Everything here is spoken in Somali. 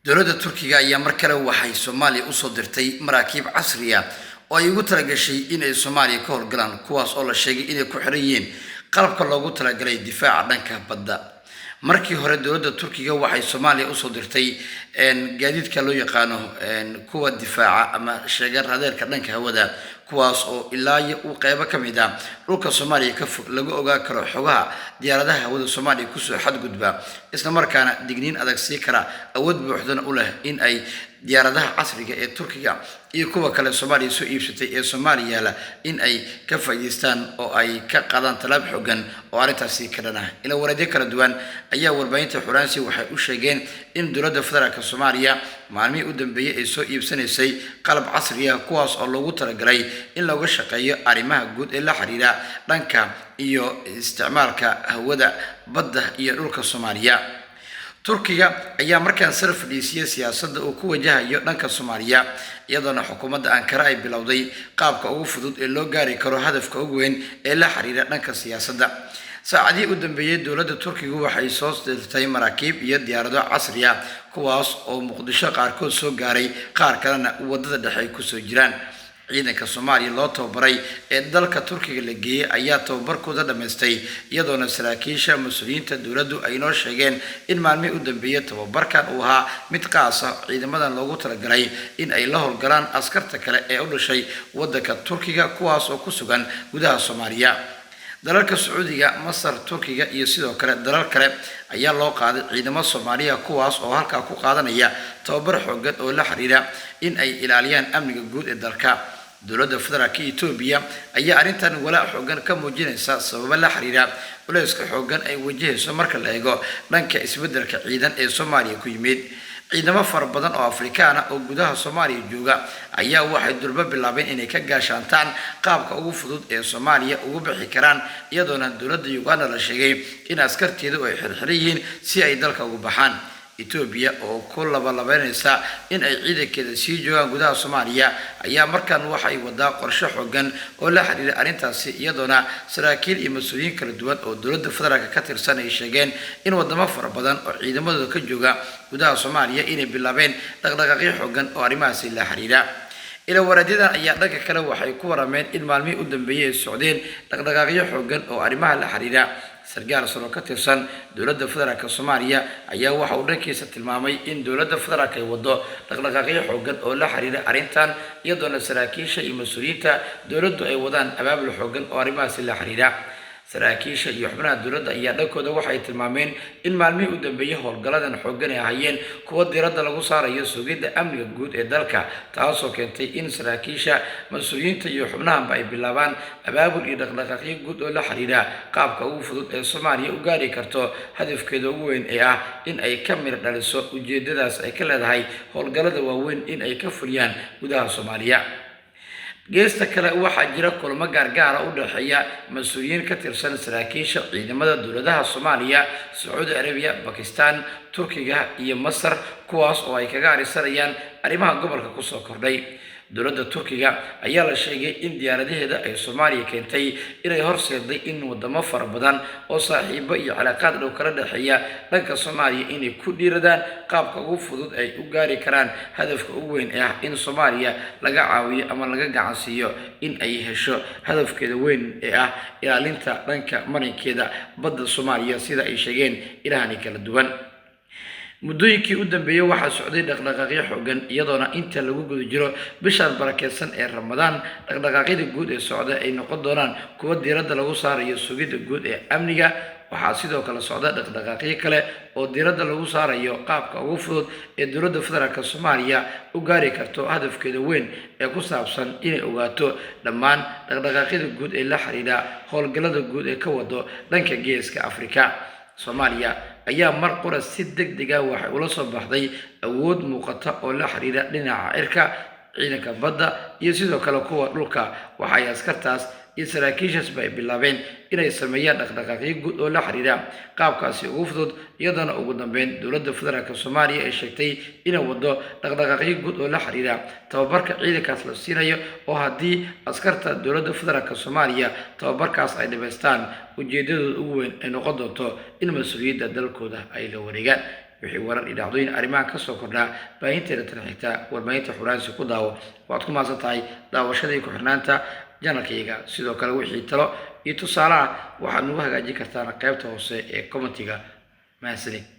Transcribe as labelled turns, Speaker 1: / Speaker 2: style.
Speaker 1: Dowladda Turkiga ayaa mar kale waxay Soomaaliya usoo dirtay maraakiib casriya oo ay ugu talagashay in ay Soomaaliya ka howlgalaan, kuwaas oo la sheegay inay ku xiran yihiin qalabka loogu talagalay difaaca dhanka badda. Markii hore dowladda Turkiga waxay Soomaaliya usoo dirtay gaadiidka loo yaqaano kuwa difaaca ama sheega raadeerka dhanka hawada, kuwaas oo ilaa iyo uu qeybo ka mid ah dhulka Soomaaliya ka fog lagu ogaa karo xogaha diyaaradaha hawada Soomaaliya kusoo xadgudba, isla markaana digniin adag sii kara, awood buuxdana u leh in ay diyaaradaha casriga ee Turkiga iyo kuwa kale Soomaaliya soo iibsatay ee Soomaaliya yaala in ay ka faa'iidaystaan oo ay ka qaadaan tallaab xoogan oo arrintaasi ka dhan ah. Ila wareedyo kala duwan ayaa warbaahinta Xuraansi waxay u sheegeen in dowladda federaalka Soomaaliya maalmihii u dambeeyey ay soo iibsanaysay qalab casri ah, kuwaas oo loogu talagalay in looga shaqeeyo arrimaha guud ee la xiriira dhanka iyo isticmaalka hawada, badda iyo dhulka Soomaaliya. Turkiga ayaa markaan sar fadhiisiyey siyaasadda uu ku wajahayo dhanka Soomaaliya, iyadoona xukuumadda Ankara ay bilowday qaabka ugu fudud ee loo gaari karo hadafka ugu weyn ee la xiriira dhanka siyaasadda. Saacadihii u dambeeyey dowladda Turkigu waxay soo dirtay maraakiib iyo diyaarado casri ah, kuwaas oo Muqdisho qaarkood soo gaaray, qaar kalena waddada dhexe ay kusoo jiraan. Ciidanka Soomaaliya loo tababaray ee dalka Turkiga la geeyey ayaa tababarkooda dhammaystay, iyadoona saraakiisha mas-uuliyiinta dowladdu ay noo sheegeen in maalmihii u dambeeyey tababarkan uu ahaa mid qaas ah, ciidamadan loogu talagalay in ay la howlgalaan askarta kale ee u dhashay waddanka Turkiga, kuwaas oo ku sugan gudaha Soomaaliya. Dalalka Sacuudiga, Masar, Turkiga iyo sidoo kale dalal kale ayaa loo qaaday ciidamo Soomaaliya, kuwaas oo halkaa ku qaadanaya tababar xoogan oo la xiriira in ay ilaaliyaan amniga guud ee dalka. Dowladda federaalka Etoobiya ayaa arrintan walaac xoogan ka muujinaysa sababo la xiriira culeyska xoogan ay wajahayso marka la eego dhanka isbeddelka ciidan ee Soomaaliya ku yimid. Ciidamo fara badan oo Afrikaana oo gudaha Soomaaliya jooga ayaa waxay durbo bilaabeen inay ka gaashaantaan qaabka ugu fudud ee Soomaaliya ugu bixi karaan, iyadoona dowladda Uganda la sheegay in askarteedu ay xirxiran yihiin si ay dalka ugu baxaan. Etoobiya oo ku labalabeynaysa in ay ciidankeeda sii joogaan gudaha Soomaaliya ayaa markaan waxay wadaa qorshe xoogan oo la xiriira arrintaasi, iyadoona saraakiil iyo mas-uuliyiin kala duwan oo dowladda federaalka ka tirsan ay sheegeen in wadamo fara badan oo ciidamadooda ka jooga gudaha Soomaaliya inay bilaabeen dhaqdhaqaaqyo xoogan oo arrimahaasi la xiriira. Ila wareedyadan ayaa dhanka kale waxay ku warameen in maalmihii u dambeeyey ay socdeen dhaqdhaqaaqyo xoogan oo arrimaha la xiriira. Sargaal saro ka tirsan dowladda federaalka Soomaaliya ayaa waxa uu dhankiisa tilmaamay in dowladda federaalka ay wado dhaqdhaqaaqyo xoogan oo la xiriira arrintan, iyadoona saraakiisha iyo mas-uuliyiinta dowladdu ay wadaan abaabul xoogan oo arrimahaasi la xiriira. Saraakiisha iyo xubnaha dowladda ayaa dhankooda waxay tilmaameen in maalmihii u dambeeyey howlgalladan xooggan ay ahaayeen kuwa diiradda lagu saarayo sugidda amniga guud ee dalka, taasoo keentay in saraakiisha, mas-uuliyiinta iyo xubnahanba ay bilaabaan abaabul iyo dhaqdhaqaaqyo guud oo la xiriira qaabka ugu fudud ee Soomaaliya u gaari karto hadafkeeda ugu weyn ee ah in ay ka miro dhaliso ujeedadaas ay ka leedahay howlgallada waaweyn in ay ka fuliyaan gudaha Soomaaliya. Geesta kale waxaa jira kulamo gaargaara u dhexeeya mas-uuliyiin ka tirsan saraakiisha ciidamada dowladaha Soomaaliya, Sacuudi Arabiya, Bakistan, Turkiga iyo Masar, kuwaas oo ay kaga arisanayaan arrimaha gobolka kusoo kordhay. Dowladda Turkiga ayaa la sheegay in diyaaradaheeda ay Soomaaliya keentay inay horseeday in wadamo fara badan oo saaxiibo iyo calaaqaad dhow kala dhexeeya dhanka Soomaaliya inay ku dhiiradaan qaabka ugu fudud ay u gaari karaan hadafka ugu weyn ee ah in Soomaaliya laga caawiyo ama laga gacan siiyo in ay hesho hadafkeeda weyn ee ah ilaalinta dhanka marinkeeda badda Soomaaliya, sida ay sheegeen ilahani kala duwan. Muddooyinkii u dambeeyey waxaa socday dhaqdhaqaaqyo xoogan, iyadoona inta lagu guda jiro bishan barakeysan ee Ramadaan dhaqdhaqaaqyada guud ee socda ay noqon doonaan kuwa diiradda lagu saarayo sugidda guud ee amniga. Waxaa sidoo kale socda dhaqdhaqaaqyo kale oo diiradda lagu saarayo qaabka ugu fudud ee dowladda federaalka Soomaaliya u gaari karto hadafkeeda weyn ee ku saabsan inay ogaato dhammaan dhaqdhaqaaqyada guud ee la xiriira howlgallada guud ee ka wado dhanka geeska Afrika. Soomaaliya ayaa mar qura si deg deg ah waxay ula soo baxday awood muuqata oo la xiriira dhinaca cirka, ciidanka badda iyo sidoo kale kuwa dhulka. Waxay askartaas iyo saraakiishaasba ay bilaabeen inay sameeyaan dhaqdhaqaaqyo guud oo la xiriira qaabkaasi ugu fudud, iyadoona ugu dambeyn dowladda federaalka Soomaaliya ay sheegtay inay wado dhaqdhaqaaqyo guud oo la xiriira tababarka ciidankaas la siinayo, oo haddii askarta dowladda federaalka Soomaaliya tababarkaas ay dhamaystaan, ujeedadooda ugu weyn ay noqon doonto in mas-uuliyadda dalkooda ay la wareegaan. Wixii warar iyo dhacdooyin arrimaha kasoo kordhaa baahinteeda tan xigta warbaahinta Xuraansi ku daawo. Waad ku mahadsan tahay daawashadii ku xirnaanta channelkayga. Sidoo kale wixii talo iyo tusaalaha waxaad nagu hagaajin kartaan qaybta hoose ee commentiga. Mahadsanid.